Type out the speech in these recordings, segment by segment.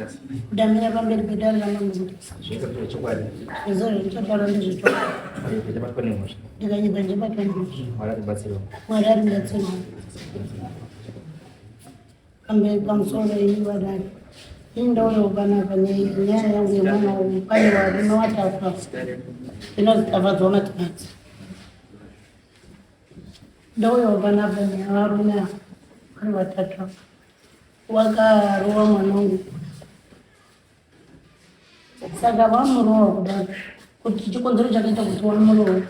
Mutasa. Ndamira pamberi pedare raMambo Mutasa. Zvese zvechokwadi. Zvese zvandichataura ndezvechokwadi. Ndichabatwa nemhosva. Ndikanyepa ndichabatwa nemhosva. Mwari atibatsirewo. Mwari aribatsirewo. Pamberi pamusoro ini vadare. Ini ndauyawo panapa nenyaya yangu yemwana uyu pane varume watafa. Inonzi Tafadzwa Matimatsi. Ndauyawo panapa nevarume ava vari vatatu ava. Wakarova mwana wangu saka vamurova kudaro kuti chikonzero chakaita kuti wamurova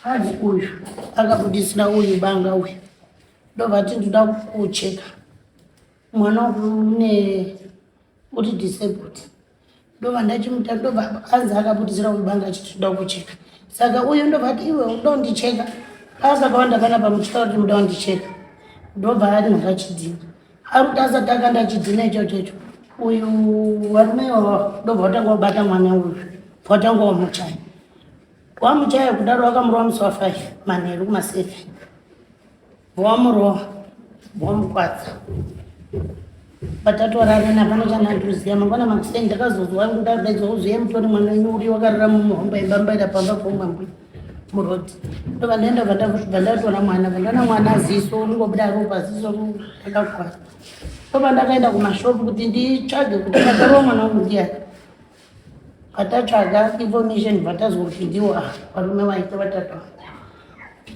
hanzi uyu akabudisira uyu banga uyu ndobva ti ndoda kucheka mwana une uri disabled ndobva ndachimuta ndobva anzi akabudisira uyu banga achiti ndoda kucheka saka uyu ndobva ati iwe unoda kundicheka paakakawanda panapa muchitaura kuti muda kundicheka ndobva anhonga chidhina ari kuti asati akanda chidhina ichocho icho uyu varume ivava ndobva watanga wabata mwana uyu watanga wamuchaya wamuchaya kudaro wakamurova musi wa 5 manheru kuma7 Wamurova, wamukwadza. Patatorarana hapana chandandiziva. Mangwana makuseni ndakazozwa ndadaidzwa kuzi uye mutori mwana wenyu uri wakarara muhomba yebambaira pamba pomwe mbuya muroad. Ndobva ndaenda bva ndatora mwana, bva ndaona mwana ziso ringobuda ropa ziso rakakwana. Ndobva ndakaenda kumashopu kuti nditsvage kuti pakarova mwana wangu ndiani. Patatsvaga information patazwa kuti ndiwo ah, varume vaita vatatu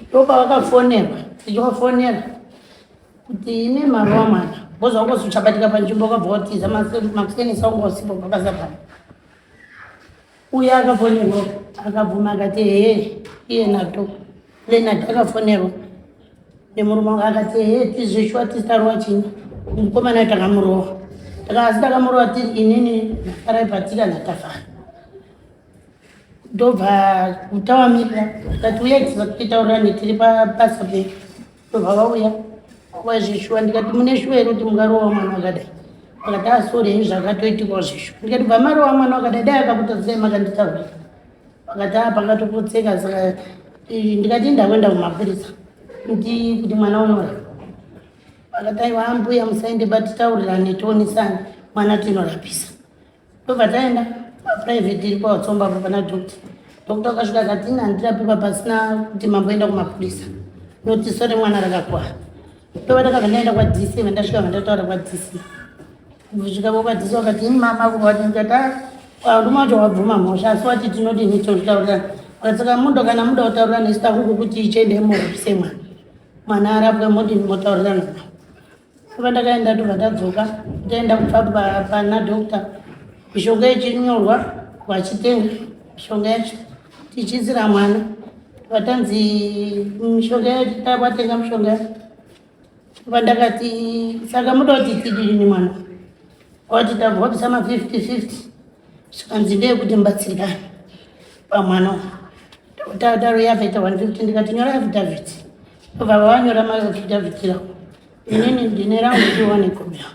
ndopavakafonerwa tichivafonera kuti ine marova mwana because wangozi uchabatika panzvimbo wakabva watiza makuseni saunga usipo pabasa pano uye akafonerwa akabvuma akati hee iye nato Leonard akafonerwa nemurume wangu akati hee tizveshuwa tisitarowa chini mukomana uyu takamurova asi takamurova tiri inini nafarai patika natafara ndobva tawamirira tikati uya titaurirane tiri pabasa pedu ndobva vauya wazveshuwa ndikati mune shuwa here kuti mungarova mwana wakadai vakati asori ah, henyu zvakatoitikawo zveshuwa ndikati bva marova mwana wakadai dai akakutadzai makanditaurira vakati a ah, pakatopotseka saka ndikati ndakuenda kumapurisa ndi kuti mwana unorapa vakati aiwa ambuya musaende batitaurirane tionesane mwana tinorapisa ndobva taenda paprivate iri pawatsomba apo pana doctor doctor akasvika akati ini handirapipa pasina kuti mamboenda kumapurisa noti sore mwana rakakwana ndobva ndakabva ndaenda kwadc vandasvika vandataura kwadc kusvika vokwadc vakati ini mama kuvati ndikati varume vacho vabvuma mhosva asi wati tinodini totaurirana saka mundo kana muda kutaurirana isu takuku kuti ichiendai morapise mwana mwana arapwe modini motaurirana Saka ndakaenda ndobva ndadzoka ndaenda kubva pana doctor mishonga ichinyorwa vachitenga mishonga yacho tichiisira mwana vatanzi mishonga yacho tawatenga mishonga yacho vandakati saka muda kuti tidini mwana wati tabva wabvisa ma 50 50 zvikanzi ndeyekuti mubatsirikane pamwana tadaro yabvaita 150 ndikati nyora affidavit ndobva vavanyora maaffidavit rawo inini ndine rangu tiwane komera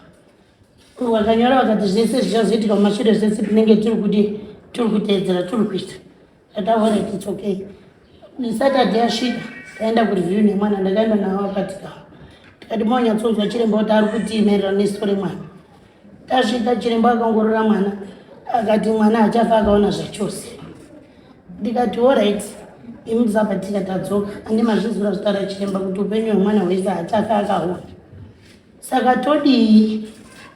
vakanyora vakati zvese zvichazoitika mumashure zvese tinenge tiri kudi tiri kuteedzera tiri kuita ndataura its okay saturday yasvika taenda kureview nemwana ndakaenda navo akatika tikati monyatsonzwa chiremba kuti ari kutii maererano neziso remwana tasvika chiremba akongorora mwana akati mwana achafa akaona zvachose ndikati orit imi tisabatika tadzoka andi mazvizura zvitaura chiremba kuti upenyu hwemwana hwese hachafa akaona saka todii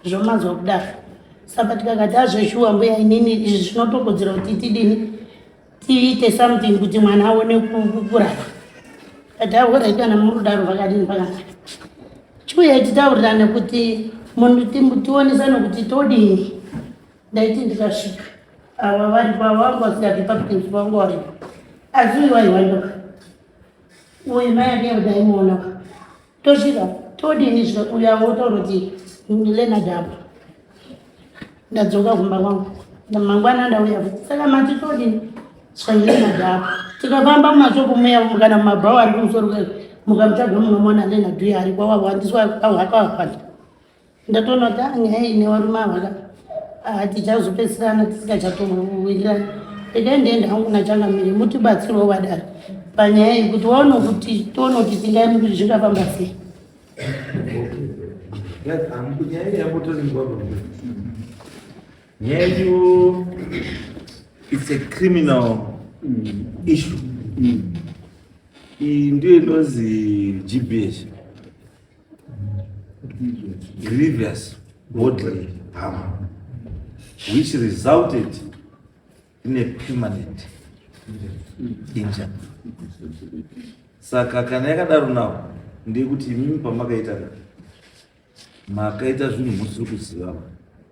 zvomanzwa kudaro sabatika akati azveshuwa mbuya inini izvi zvinotokodzera kuti tidini tiite something kuti mwana aone kurara kati ahorai kana murudaro vakadini pakanaka chiuya titaurirane kuti munhu tionesane kuti todini ndaiti ndikasvika ava varipo ava vanga vasingabvi paPrince vangu varipo asi uyu waiwandoka uyu mai ake ndaimuona tosvika todini zvino uyu avo otaura kuti Leonard apo ndadzoka kumba kwangu mangwana ndauya futi saka mati todini svikani Leonard apo tikafamba mumashopu muya kana mumabhawa ari kumusoro mukamutsvaga munomuona Leonard uyo ari kwawawandiswa awakawapanda Ndatoona kuti ah, nyaya iyi nevarume ava ka ah, tichazopedzisirana tisingachatowirirani. Regai ndiende hangu nachangamire mutibatsirewo vadare panyaya iyi kuti waone kuti tione kuti tingai zvingafamba sei. Nyaya yambotoringwa. Nyaya yenyu, it's a criminal issue. Iyi ndiyo inonzi GBH, grievous bodily harm which resulted in a permanent injury. Saka kana yakadaro nawo, ndeyekuti imimi pamakaita, makaita zvinhu musiri kuziva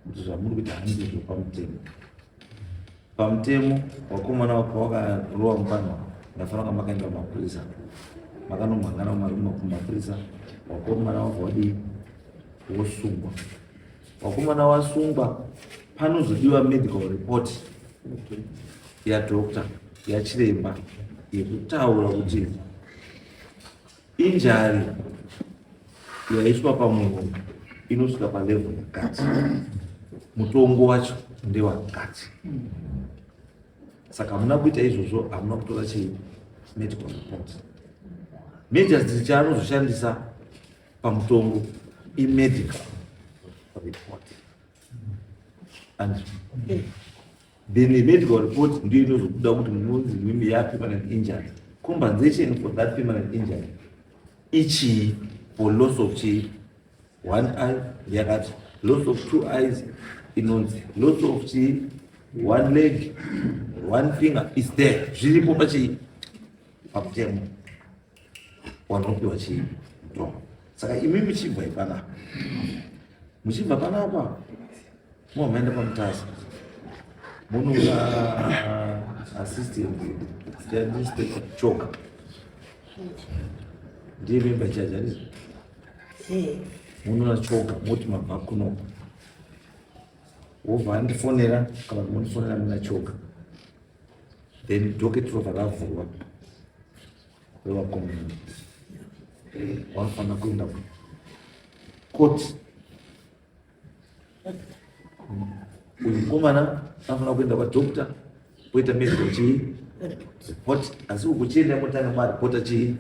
kuti zvamuri kuita handizvo pamutemo. Pamutemo, wakomana wako wakarova mupanwa, ndafanira kunga makaenda kumapurisa, makanomhangana kumapurisa, wakomana wabva wadii, wosungwa. Wakomana wasungwa, panozodiwa medical report yadoctor, yachiremba, yekutaura kuti injury yaiswa pamunhu inosvika palevel yakati, mutongo wacho ndewakati. Saka hamuna kuita izvozvo, hamuna kutora chii, medical report. Magistrate chaanozoshandisa pamutongo imedical report, and then the medical report ndiyo inozobuda kuti munonzi mimi yapermanent injury, compensation for that permanent injury ichii, for loss of chii, one eye yakati, loss of two eyes inonzi loss of chii, one leg, one finger is there. Zviripo pachii, pamutemo, wanopiwa chii, mutongo. Saka imi muchibva ipanapa, muchibva panapa, muhamaenda paMutasa, munoona assistant inspector Choga, ndiye member charge, handizvo? Munoona Choga, moti mabva kunoko, wobva andifonera kana kuti mundifonera muna Choga, then docket robva ravhurwa revakomana vanofanira kuenda court. Uyu mukomana anofanira kuenda kwadoctor, poita medical chii, report. Asi ukuchienda, motanga maripota chii,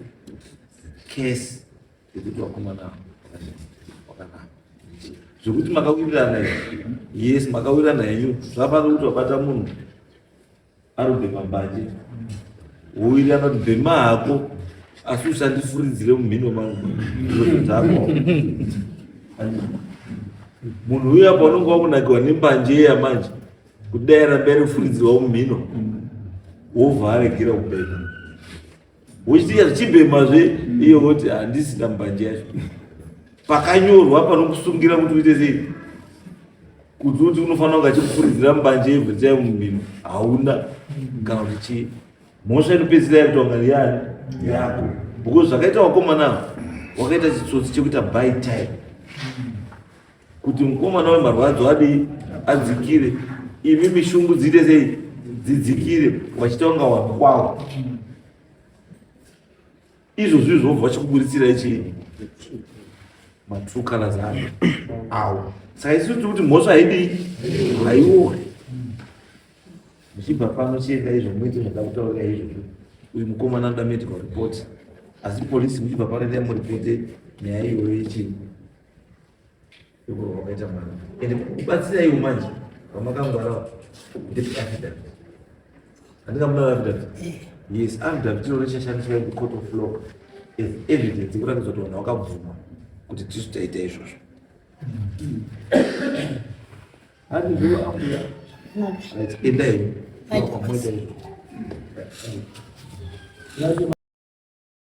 case yekuti vakomana wakanaka zvekuti makawirirana. Yes, makawirirana henyu, zvafanira kuti wabata munhu ari kubhema mbanje, wowirirana kuti bhema hako asi usandifuridzire mumhino mangu dzako. Munhu uyu apa unonge wakunakiwa nembanje iya manje, kudai ramba iri kufuridzirwa mumhino, wobva aregera kubhema, wochitika zvichibhemazve iyo, woti handisina mbanje yacho. Pakanyorwa panokusungira kuti uite sei, kuti uti unofanira kunge achikufuridzira mbanje every time mumhino, hauna kana kuti chii. Mhosva inopedzisira yakutonga yani yako, because zvakaita vakomana, wakaita chitsotsi chekuita buy time kuti mukomana wemarwadzo adii, adzikire, imi mishungu dziite sei, dzidzikire, wachiita kunga wakwawo. Izvozvo izvobva vachikuburitsira ichi matrue colors acho awo. Saka isu tiri kuti mhosva haidii, haiori. Muchibva pano, chienda izvo, muite zvada kutaurira izvozvo. Uyu mukomana anoda medical report, asi polisi muchibva pano, endai muripote nyaya iyoyo yechii, wakaita mwana. Ende kubatsiraiwo manje vamakangwarawo ndepi affidavit, handingamuna affidavit? Yes, affidavit iro richashandiswa in the court of law as evidence yekuratidza kuti vanhu vakabvuma kuti tisu taita izvozvo. Handizvo, ambuya? Right, endai. Right. Moita izvo.